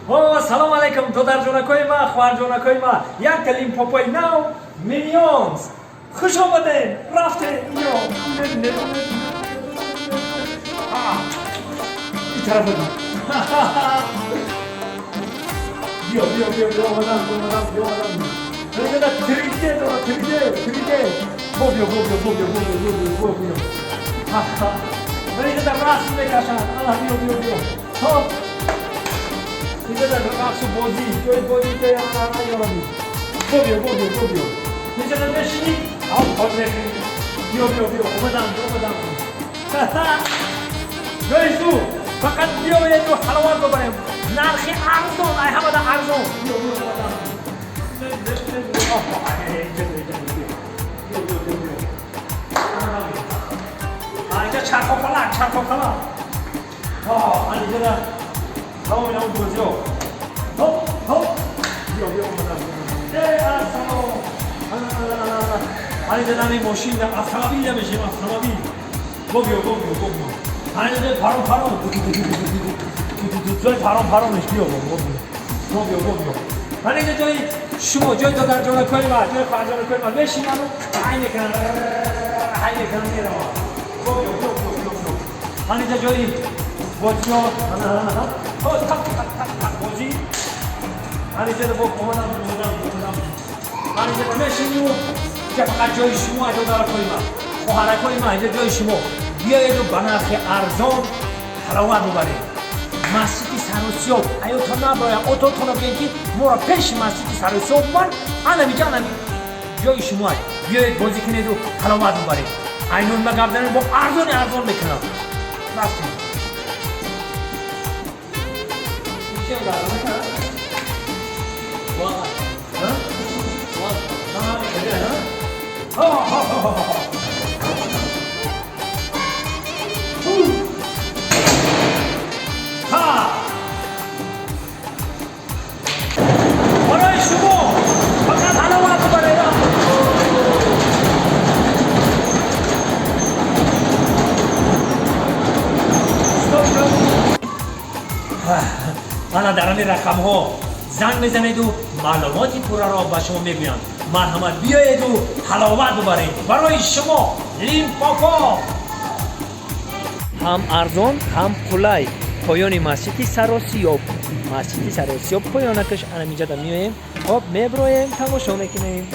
О, салом алейкум, додарҷонакои ма, хоҳарҷонакои ма. Як Лимпопои нав, Миньонс. Хуш омадем, рафтем. Ё ин тарафа, биё, биё, биё, биё, омадам, омадам, биё, омадам. Инҷа 3D дора, 3D, 3D. Бо биё, бо биё, бо биё, бо биё, бо биё, бо биё. Инҷа расм мекашанд. Ана, биё, биё, биё. Хоп, инҷа рақсу бозӣ, ҷои бозӣ, ҷои ана ёраби. Бо биё, бо биё, бо биё. Инҷа мешинӣ, ҳол мекунӣ. Биё, биё, биё, омадам, омадам. Ҷои зур, фақат биёеду ҳаловат бибарем. Нархи арзон, ай ҳамада арзон. Биё, биё, омадам. Инҷа, инҷа, биё, биё, биё, биё. Инҷа чархофалак, чархофалак. Инҷа тамоми ин бозиҳо. Хоп, хоп, биё, биё, омадам. Э, ассалом. Ана, ана, ана, ана. Инҷа нами мошин, автомобил мешим, автомобил. Бо биё, бо биё, бо биё. Инҷа парон, парон, ҷои парон, паронеш. Биё, бо биё, бо биё, бо биё. Ана, инҷа ҷои шумо, ҷои додарҷонакои ма, ҷои хоҳарҷонакои ма. Мешинану ҳай мекунан, ҳай мекунан, мераванд. Бо биё, биё, биё, биё, биё. Ана, инҷа ҷои бозиҳо. Ана, ана, так, так, так, так, бозӣ. Ана, инҷа бо омадам, омадам, омадам. Ана, инҷа мешиню, инҷа фақат ҷои шумо, додаракои ма, хоҳаракои ма. Инҷа ҷои шумо, биёеду ба нархи арзон ҳаловат бубаред. Масҷиди Саросиёб аётон наброя, ототонро бигӯем, ки моро пеши масҷиди Саросиёб бар. Анамиҷа, анами ҷои шумо. Биёед, бозӣ кунеду ҳаловат бубаред. Айнун ма гап занем, бо арзони арзон мекунам. Рафтем. Чем гап? Ва. Ҳа? Ва. Ҳа, ҳа, ҳа, ҳа. Ҳа. Барои шумо фақат ҳаловат бубаред. Стоп, стоп. Ана, дар ҳамин рақамҳо занг мезанеду маълумоти пурраро ба шумо мегӯянд. Марҳамат, биёеду ҳаловат бубаред. Барои шумо Лимпопо, ҳам арзон, ҳам қулай. Поёни масҷиди Саросиёб, масҷиди Саросиёб поёнакаш, анаминҷада меоем. Хоб, меброем, тамошо мекунем.